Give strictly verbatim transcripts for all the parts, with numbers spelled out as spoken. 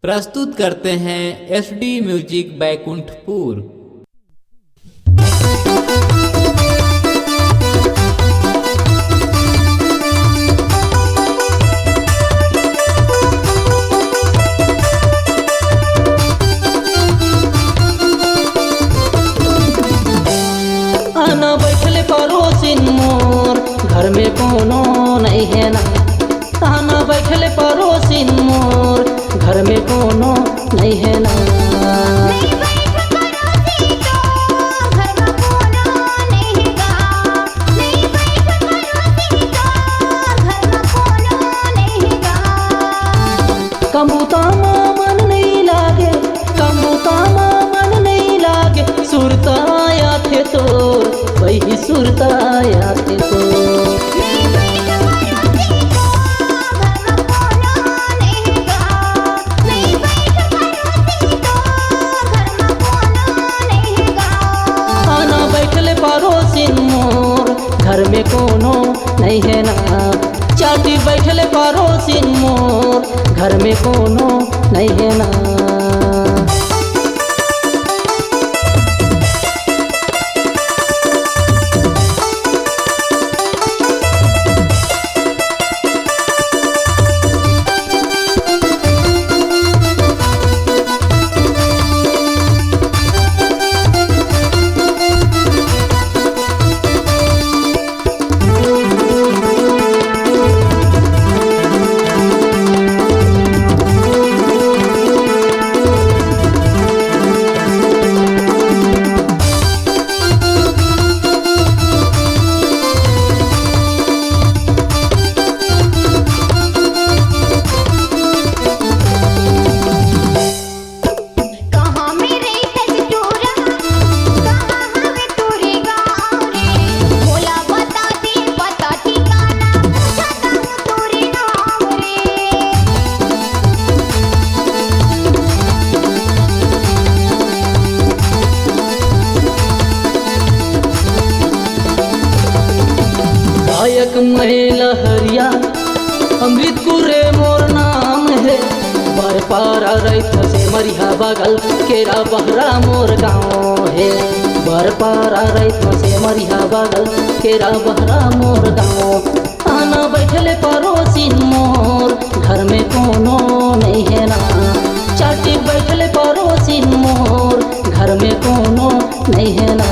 प्रस्तुत करते हैं एसडी म्यूजिक बैकुंठपुर। आना बैठले परोसिन मोर, घर में कोनो नहीं है ना। आना बैठले परोसिन मोर, घर में कोनो नहीं है ना। नहीं बैठ परोसी तो घर में कोनो नहीं गा। नहीं बैठ परोसी तो घर में कोनो नहीं गा। कम बुता मा मन नहीं लागे, कम बुता मा मन नहीं लागे, सुरता आथे तोर, वही सुरता आथे तोर। आना बैठले परोसिन मोर, घर में कोनो नहीं है ना। चाटी बैठले परोसिन मोर, घर में कोनो नहीं है ना। गायक महिला हरिया, अमृत कुरे मोर नाम हे। बर पारा रहित से मरिहा बगल, केरा बहरा मोर गाँव हे। बर पारा रहित से मरिहा बगल, केरा बहरा मोर गाँव। आना बैठले परोसिन मोर, घर में कोनो नहीं है ना। चाटी बैठले परोसिन मोर, घर में कोनो नहीं है ना।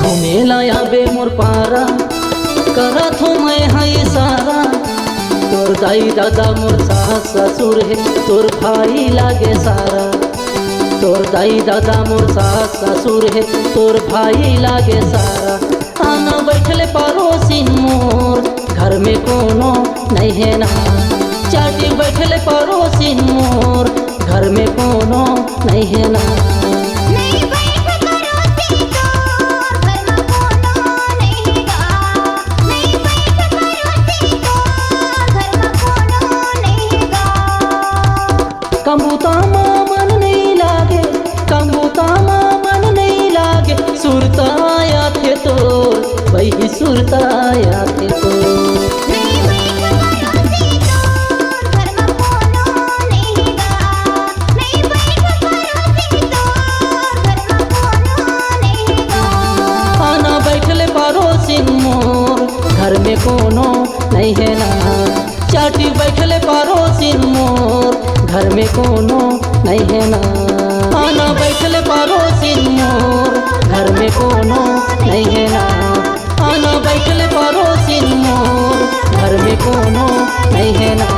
घूमे ला आबे मोर पारा, करत हो मैं हा इशारा। तोर दाई दादा मोर सास ससुर हे, तोर भाई लागे सारा। तोर दाई दादा मोर सास ससुर हे, तोर भाई लागे सारा। आना बैठले परोसिन मोर, घर में कोनो नहीं है ना। चाटी बैठले परोसिन मोर, घर में कोनो नहीं है ना। कम बुता मा मन नहीं लागे, कम बुता मा मन नहीं लागे, सुरता आथे तोर, वही सुरता आथे तोर। में कोनो नहीं है ना। आना बैठले परोसिन मोर, घर में कोनो नहीं है ना। आना बैठले परोसिन मोर, घर में कोनो नहीं है ना।